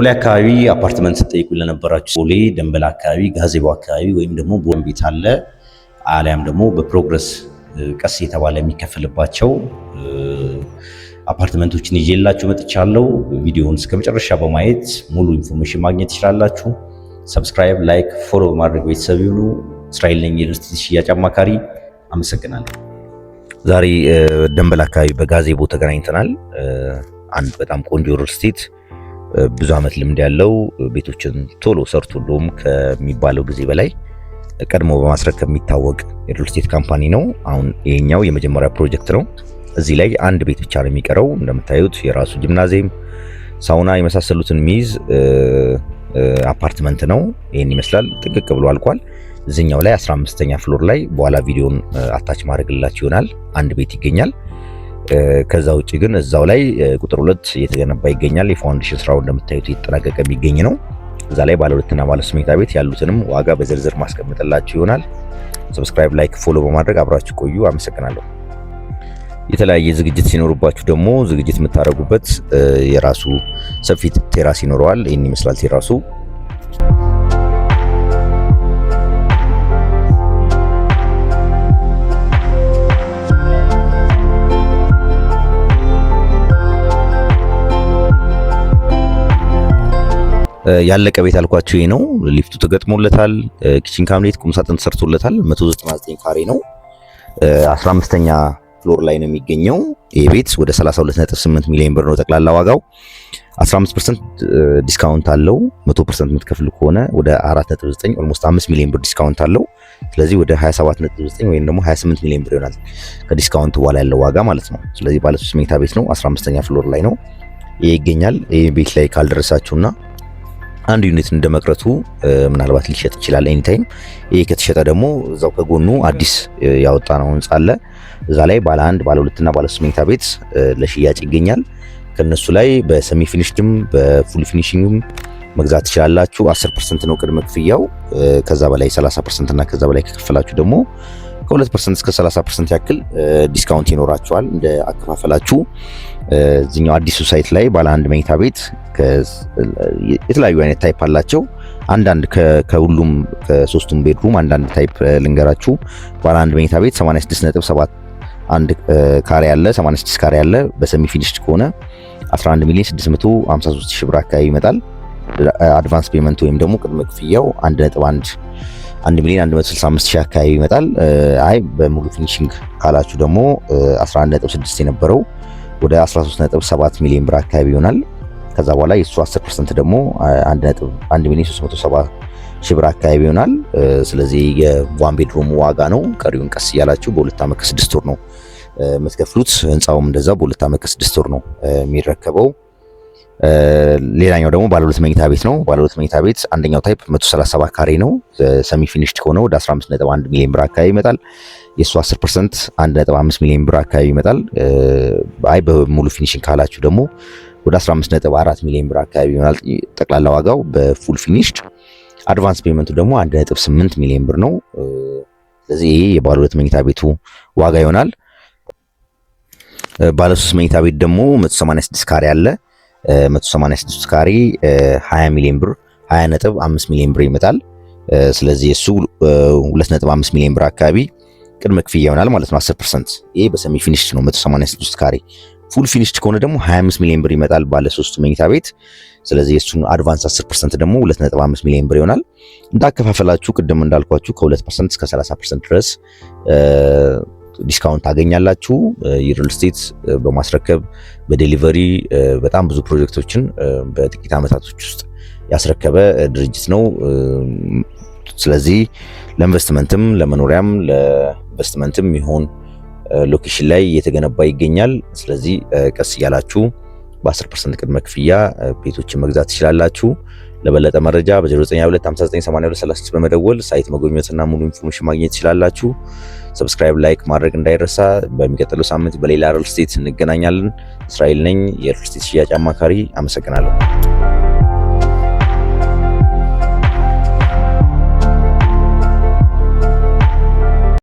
ቦሌ አካባቢ አፓርትመንት ስትጠይቁ ለነበራችሁ፣ ቦሌ ደንበል አካባቢ፣ ጋዜቦ አካባቢ ወይም ደግሞ ቦን ቤት አለ፣ አሊያም ደግሞ በ progress ቀስ የተባለ የሚከፈልባቸው አፓርትመንቶችን ይዤላችሁ መጥቻለሁ። ቪዲዮውን እስከ መጨረሻ በማየት ሙሉ information ማግኘት ትችላላችሁ። Subscribe፣ like፣ follow በማድረግ ቤተሰብ ይሁኑ። እስራኤል ነኝ፣ የሪል ስቴት ሽያጭ አማካሪ። አመሰግናለሁ። ዛሬ ደንበል አካባቢ በጋዜቦ ተገናኝተናል። አንድ በጣም ቆንጆ ሪል ስቴት፣ ብዙ ዓመት ልምድ ያለው፣ ቤቶችን ቶሎ ሰርቶ እንደውም ከሚባለው ጊዜ በላይ ቀድሞ በማስረከብ የሚታወቅ የሪል ስቴት company ነው። አሁን ይሄኛው የመጀመሪያ ፕሮጀክት ነው። እዚህ ላይ አንድ ቤት ብቻ ነው የሚቀረው። እንደምታዩት የራሱ ጂምናዚየም፣ ሳውና የመሳሰሉትን የሚይዝ አፓርትመንት ነው። ይህን ይመስላል። ጥንቅቅ ብሎ አልቋል። እዚህኛው ላይ 15ኛ floor ላይ፣ በኋላ ቪዲዮን attach ማድረግላችሁ ይሆናል፣ አንድ ቤት ይገኛል። ከዛ ውጭ ግን እዛው ላይ ቁጥር 2 እየተገነባ ይገኛል። የ foundation ስራው እንደምታዩት እየተጠናቀቀ የሚገኝ ነው። እዛ ላይ ባለ ሁለትና ባለ ሶስት መኝታ ቤት ያሉትንም ዋጋ በዝርዝር ማስቀምጥላችሁ ይሆናል። Subscribe፣ like፣ follow በማድረግ አብራችሁ ቆዩ። አመሰግናለሁ። የተለያየ ዝግጅት ሲኖርባችሁ ደግሞ ዝግጅት የምታደርጉበት የራሱ ሰፊ terrace ይኖረዋል። ይህን ይመስላል terrace ኡ። ያለቀ ቤት አልኳችሁ ይሄ ነው። ሊፍቱ ተገጥሞለታል። Kitchen cabinet፣ ቁም ሳጥን ተሰርቶለታል። 199 ካሬ ነው። 15ኛ floor ላይ ነው የሚገኘው። ይህ ቤት ወደ 32.8 ሚሊዮን ብር ነው ጠቅላላ ዋጋው። 15% discount አለው። 100% የምትከፍሉ ከሆነ ወደ 4.9፣ almost 5 ሚሊዮን ብር discount አለው። ስለዚህ ወደ 27.9 ወይም ደግሞ 28 ሚሊዮን ብር ይሆናል ከ discount በኋላ ያለው ዋጋ ማለት ነው። ስለዚህ ባለ 3 መኝታ ቤት ነው። 15ኛ floor ላይ ነው ይሄ ይገኛል። ይህ ቤት ላይ ካልደረሳችሁና አንድ unit እንደመቅረቱ ምናልባት ሊሸጥ ይችላል anytime። ይሄ ከተሸጠ ደግሞ እዛው ከጎኑ አዲስ ያወጣነው ህንጻ አለ። እዛ ላይ ባለ አንድ፣ ባለ ሁለትና ባለ ሶስት መኝታ ቤት ለሽያጭ ይገኛል። ከነሱ ላይ በ semi finished ም በ full finishing ም መግዛት ትችላላችሁ። 10% ነው ቅድመ ክፍያው። ከዛ በላይ 30% እና ከዛ በላይ ከከፈላችሁ ደግሞ ከ2% እስከ 30% ያክል discount ይኖራችኋል እንደ አከፋፈላችሁ። እዚኛው አዲሱ site ላይ ባለ አንድ መኝታ ቤት የተለያዩ አይነት type አላቸው። አንዳንድ ከሁሉም ከሶስቱም bedroom አንዳንድ type ልንገራችሁ። ባለ አንድ መኝታ ቤት 86.7 አንድ ካሬ አለ፣ 86 ካሬ አለ። በ semi finished ከሆነ 11 ሚሊዮን 653 ሺህ ብር አካባቢ ይመጣል። Advance payment ወይም ደግሞ ቅድመ ክፍያው 1.1 1 ሚሊዮን 165 ሺህ አካባቢ ይመጣል። አይ በሙሉ finishing ካላችሁ ደግሞ 11.6 የነበረው ወደ 13.7 ሚሊዮን ብር አካባቢ ይሆናል። ከዛ በኋላ የሱ 10% ደግሞ 1 ሚሊዮን 370 ሺህ ብር አካባቢ ይሆናል። ስለዚህ የ one bedroom ዋጋ ነው። ቀሪውን ቀስ እያላችሁ በ2 ዓመት ከ6 ወር ነው የምትከፍሉት። ህንፃውም እንደዛ በ2 ዓመት ከ6 ወር ነው የሚረከበው። ሌላኛው ደግሞ ባለ ሁለት መኝታ ቤት ነው። ባለ ሁለት መኝታ ቤት አንደኛው type 137 ካሬ ነው። Semi finished ከሆነ ወደ 15.1 ሚሊዮን ብር አካባቢ ይመጣል። የእሱ 10% 1.5 ሚሊዮን ብር አካባቢ ይመጣል። አይ በሙሉ finishing ካላችሁ ደግሞ ወደ 15.4 ሚሊዮን ብር አካባቢ ይሆናል ጠቅላላ ዋጋው በ full finished። Advance payment ኡ ደግሞ 1.8 ሚሊዮን ብር ነው። ስለዚህ ይሄ የባለ ሁለት መኝታ ቤቱ ዋጋ ይሆናል። ባለ ሶስት መኝታ ቤት ደግሞ 186 ካሬ አለ። 186 ካሬ 20 ሚሊዮን ብር፣ 20.5 ሚሊዮን ብር ይመጣል። ስለዚህ እሱ 2.5 ሚሊዮን ብር አካባቢ ቅድመ ክፍያ ይሆናል ማለት ነው፣ 10%። ይሄ በ semi finished ነው 186 ካሬ። Full finished ከሆነ ደግሞ 25 ሚሊዮን ብር ይመጣል ባለ ሶስቱ መኝታ ቤት። ስለዚህ የእሱን advance 10% ደግሞ 2.5 ሚሊዮን ብር ይሆናል። እንዳከፋፈላችሁ ቅድም እንዳልኳችሁ ከ2% እስከ 30% ድረስ discount ታገኛላችሁ። የሪል ስቴት በማስረከብ፣ በ delivery በጣም ብዙ ፕሮጀክቶችን በጥቂት ዓመታቶች ውስጥ ያስረከበ ድርጅት ነው። ስለዚህ ለኢንቨስትመንትም ለመኖሪያም ለኢንቨስትመንትም ይሆን location ላይ እየተገነባ ይገኛል። ስለዚህ ቀስ እያላችሁ በ10% ቅድመ ክፍያ ቤቶችን መግዛት ትችላላችሁ። ለበለጠ መረጃ በ0922 598236 በመደወል site መጎብኘትና ሙሉ information ማግኘት ትችላላችሁ። Subscribe፣ like ማድረግ እንዳይረሳ። በሚቀጥለው ሳምንት በሌላ ሪል ስቴት እንገናኛለን። እስራኤል ነኝ፣ የሪል ስቴት ሽያጭ አማካሪ። አመሰግናለሁ።